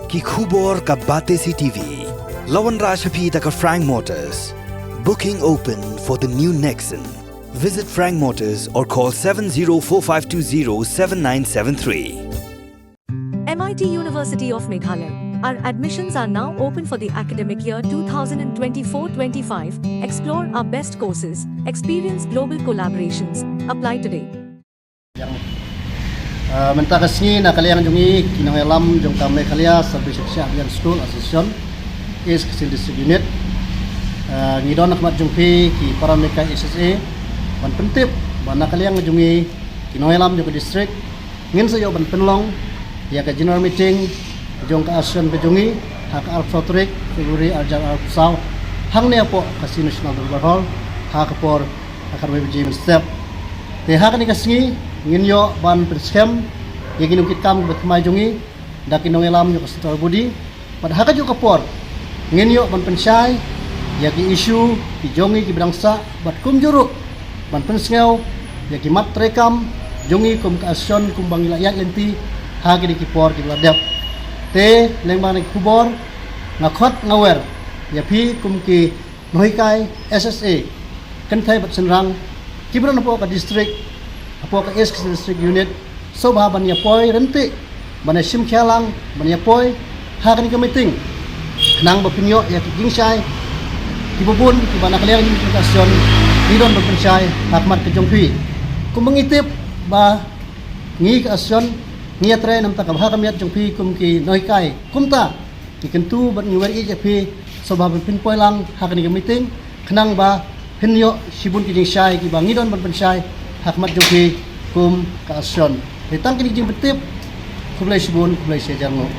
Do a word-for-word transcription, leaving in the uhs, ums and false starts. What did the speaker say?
Ki khubor ka Batesi T V. La wanrah sha phi da ka Frank Motors. Booking open for the new Nexon. Visit Frank Motors or call seven zero four five two zero seven nine seven three. M I T University of Meghalaya. Our admissions are now open for the academic year twenty twenty-four twenty-five. Explore our best courses, experience global collaborations. Apply today. Yang, ah, mynta ka sngi na ka liang jong ngi ki nongïalam jong ka Meghalaya Service Shiksha Abhiyan School Association, East Khasi Hills District Unit, ah, ngi don ha khmat jong phi ki para mei kai S S A ban pyntip ba na ka liang jong ngi ki nongïalam jong ka district ngin sa ïoh ban pynlong ïa ka general meeting jong ka association ka jong ngi ha ka arphew saw tarik February arhajar arphew saw hangne hapoh Khasi National Durbar Hall ha ka por ha ka arwei baje mynstep. Te ha kane ka sngi ngin ïoh ban pynskhem ïa ki nongkitkam kiba thymmai jong ngi da ki nongïalam jong ka central body. Bad ha kajuh ka por ngin ïoh ban pynshai ïa ki issue ki jong ngi kiba dang sah bad kumjuh ruh ban pynsngew ïa ki mat treikam jong ngi kum ka association kumba ngi la ïaid lynti ha kine ki por kiba la dep. Te lyngba kane ka khubor nga khot nga wer ïa phi kum ki nonghikai S S A, kynthei bad shynrang kiba don hapoh ka district, hapoh ka East Khasi District Unit, sngewbha ban ïa poi ryntih ban ïa shim khia lang ban ïa poi ha kane ka meeting khnang ba phin ïoh ïa ki jingshai kiba bun kiba na ka liang jong ka association ngi don ban pynshai ha khmat ka jong phi. Kumba ngi tip ba ngi ka association ngi ïatrei namar ka bha ka miat jong phi kum ki nonghikai. Kumta ngi kyntu bad ngi wer ïeit ïa phi sngewbha ban phin poi lang ha kane ka meeting khnang ba phin ïoh shibun ki jingshai kiba ngi don ban pynshai ha khmat jong phi kum ka association. Te tang kine ki jingpyntip, khublei shibun, khublei shihajar nguh.